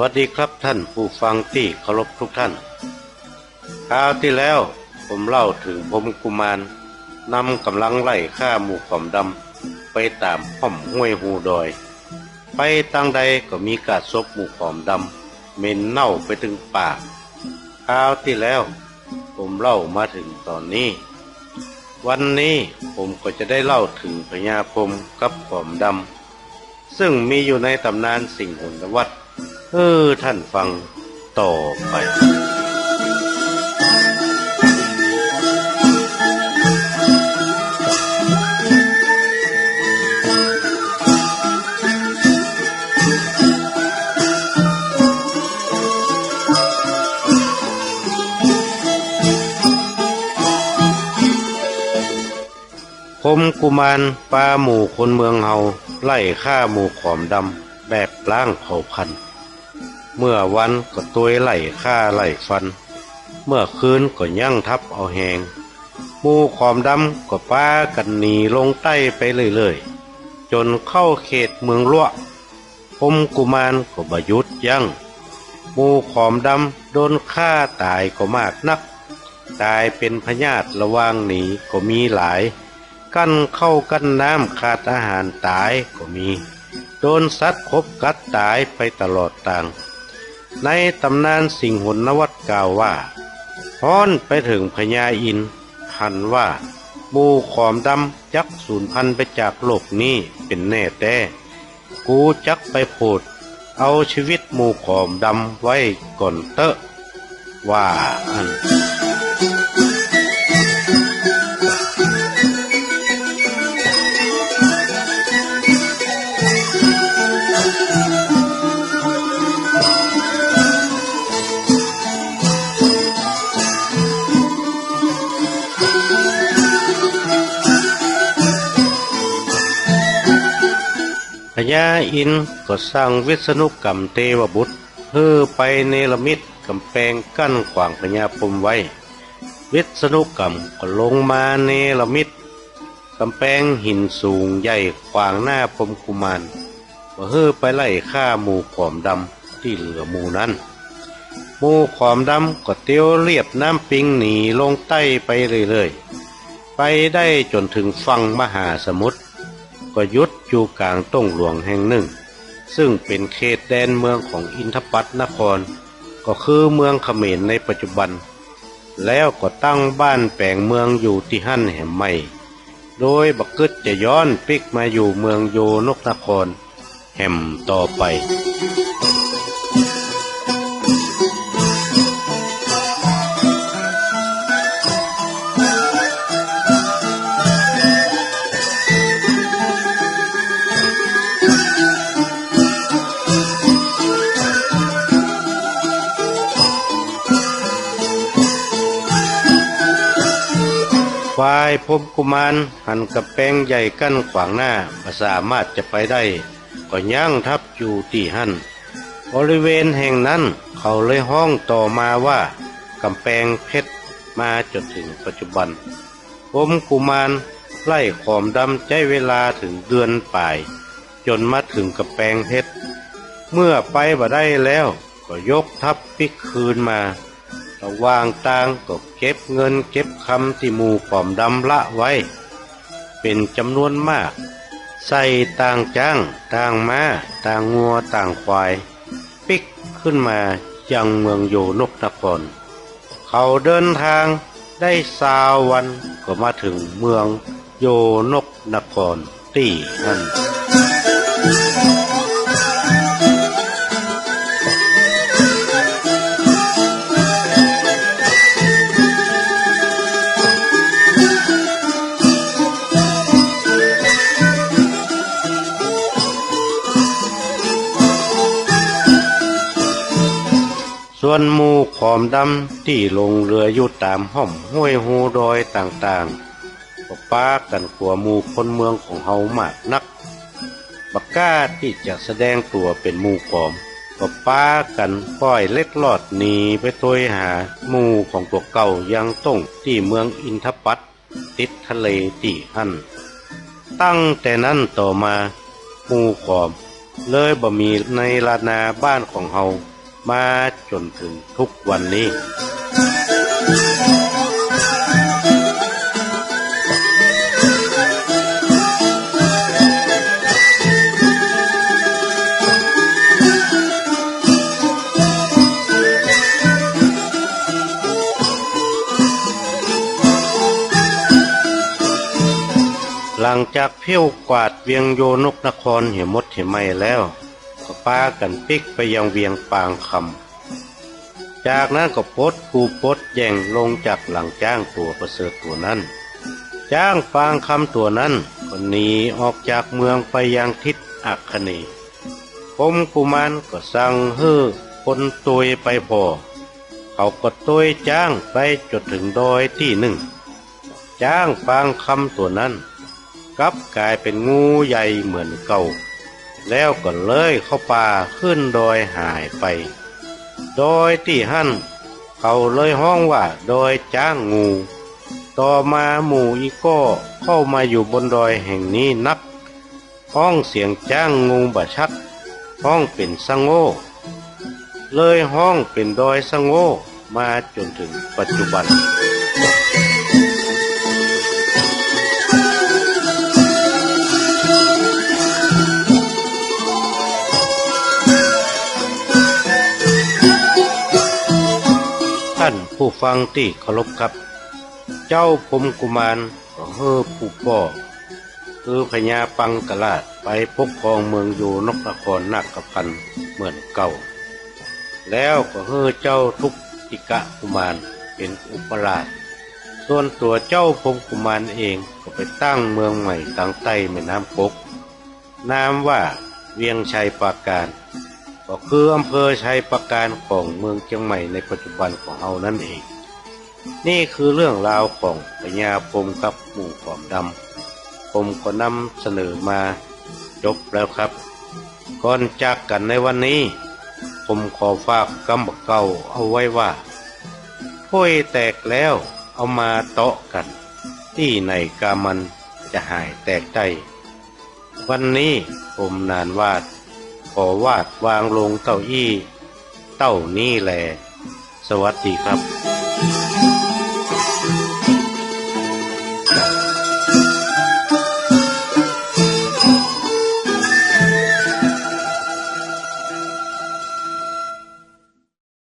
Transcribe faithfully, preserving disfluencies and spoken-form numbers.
วัสดีครับท่านผู้ฟังตี้เคารพทุกท่าน คราวตี้แล้วผมเล่าเถิงพรหมกุมารนำก๋ำลังไล่ฆ่าหมู่ขอมดำไปต๋ามฮ่อมห้วยฮูดอย ไปตางใดก็มีก้าศพหมู่ขอมดำเหม็นเน่าไปเถิงป่า คราวตี้แล้วผมเล่ามาเถิงต๋อนนี้ วันนี้ผมก็จะได้เล่าเถิงพญาพรหมกับขอมดำ ซึ่งมีอยู่ในต๋ำนานสิงหนวัตร หื้อท่านฟังต่อไป พรหมกุมารปาหมู่คนเมืองเฮาไล่ฆ่าหมู่ขอมดำแบบล้างเผ่าพันธุ์ เมื่อวันก็ตวยไล่ฆ่าไล่ฟัน เมื่อคืนก็ยั้งทัพเอาแฮง หมู่ขอมดำก็ปากั๋นหนีลงใต้ไปเรื่อยๆ จ๋นเข้าเขตเมืองลัวะ พรหมกุมารก็บ่หยุดยั้ง หมู่ขอมดำโดนฆ่าต๋ายก็มากนัก ต๋ายเป๋นพยาธิระหว่างหนีก็มีหลาย กั้นข้าวกั้นน้ำขาดอาหารต๋ายก็มี โดนสัตว์ขบกัดต๋ายไปตลอดตาง ในต๋ำนานสิงหนวัตรกล่าวว่า ฮ้อนไปเถิงพญาอินทร์ หันว่าหมู่ขอมดำจักสูญพันธุ์ไปจากโลกนี้เป๋นแน่แต๊ กูจักไปโผดเอาชีวิตหมู่ขอมดำไว้ก่อนเต๊อะ ว่าอั้น พญาอินทร์ก็สั่งวิษณุกรรมเตวบุตร หื้อไปเนรมิตก๋ำแปงกั้นขวางพญาพรหมไว้ วิษณุกรรมก็ลงมาเนรมิตก๋ำแปงหินสูงใหญ่ขวางหน้าพรหมกุมาร บ่หื้อไปไล่ฆ่าหมู่ขอมดำตี้เหลือหมู่นั้น หมู่ขอมดำก็เตียวเลียบน้ำปิงหนีลงใต้ไปเรื่อยๆ ไปได้จ๋นเถิงฝั่งมหาสมุทร ก็หยุดอยู่ก๋างต้งหลวงแห่งนึ่ง ซึ่งเป๋นเขตแดนเมืองของอินทปัตนคร ก็คือเมืองเขมรในปัจจุบัน แล้วก็ตั้งบ้านแป๋งเมืองอยู่ตี้หั้นแหมใหม่ โดยบ่กึ๊ดจะย้อนปิ๊กมาอยู่เมืองโยนกนครแหมต่อไป ฝ่ายพรหมกุมารหันก๋ำแปงใหญ่กั้นขวางหน้า บ่สามารถจะไปได้ ก็ยั้งทัพอยู่ตี้หั้น บริเวณแห่งนั้นเขาเลยฮ้องต่อมาว่าก๋ำแปงเพชร มาจ๋นเถิงปัจจุบัน พรหมกุมารไล่ขอมดำใจ๊เวลาเถิงเดือนป๋าย จ๋นมาเถิงก๋ำแปงเพชร เมื่อไปบ่ได้แล้วก็ยกทัพปิ๊กคืนมา ระหว่างตางก็เก็บเงินเก็บคำตี้หมู่ขอมดำละไว้เป๋นจ๋ำนวนมาก ใส่ต่างจ๊าง ต่างม้า ต่างงัว ต่างควาย ปิ๊กขึ้นมายังเมืองโยนกนคร เขาเดินตางได้ซาววันก็มาเถิงเมืองโยนกนครตี้หั้น ส่วนหมู่ขอมดำตี้หลงเหลืออยู่ต๋ามฮ่อมห้วยฮูดอยต่างๆ ก็ปากั๋นขัวหมู่คนเมืองของเฮามากนัก บ่กล้าตี้จะแสดงตั๋วเป๋นหมู่ขอม ก็ปากั๋นป้อยเล็ดลอดหนีไปตวยหาหมู่ของตั๋วเก่ายังต้งตี้เมืองอินทปัตน ติดทะเลตี้หั้น ตั้งแต่นั้นต่อมาหมู่ขอม เลยบ่มีในล้านนาบ้านของเฮามาจ๋นเถิงทุกวันนี้ หลังจากเผี้ยวกวาดเวียงโยนกนครเหียหมดเหียไหม้แล้ว ก็ปากั๋นปิ๊กไปยังเวียงปางคำ จากนั้นก็ปลดกู้ปลดแย่งลงจากหลังจ๊างตั๋วประเสริฐตั๋วนั้น จ๊างปางคำตั๋วนั้นก็หนีออกจากเมืองไปยังทิศอัคคเนย์ พรหมกุมารก็สั่งหื้อคนตวยไปผ่อ เขาก็ตวยจ๊างไปจ๋นเถิงดอยตี้นึ่ง จ๊างปางคำตั๋วนั้นกลับก๋ายเป๋นงูใหญ่เหมือนเก่า แล้วก็เลื้อยเข้าป่าขึ้นดอยหายไป ดอยตี้หั้นเขาเลยฮ้องว่าดอยจ๊างงู ต่อมาหมู่อี้ก้อเข้ามาอยู่บนดอยแห่งนี้นัก ฮ้องเสียงจ๊างงูบ่ชัด ฮ้องเป๋นสะโง่ เลยฮ้องเป๋นดอยสะโง่มาจ๋นเถิงปัจจุบัน ท่านผู้ฟังตี้เคารพครับ เจ้าพรหมกุมารก็หื้อผู้ป้อ คือพญาปังคราชไปปกครองเมืองโยนกนครนาคพันธ์เหมือนเก่า แล้วก็หื้อเจ้าทุกขิกะกุมารเป๋นอุปราช ส่วนตั๋วเจ้าพรหมกุมารเองก็ไปตั้งเมืองใหม่ตางใต้แม่น้ำกก นามว่าเวียงชัยปราการ ก็คืออำเภอชัยปราการของเมืองเจียงใหม่ในปัจจุบันของเฮานั้นเอง นี่คือเรื่องราวของพญาพรหมกับหมู่ขอมดำ ผมก็นำเสนอมาจบแล้วครับ ก่อนจากกั๋นในวันนี้ ผมขอฝากกำบ่าเก่าเอาไว้ว่า ถ้วยแตกแล้วเอามาเตาะกั๋น ตี้ไหนกามันจะหายแตกได้ วันนี้ผมหนานหวาด ขอวาดวางลงเต้าอี้ เต้านี้แล สวัสดีครับ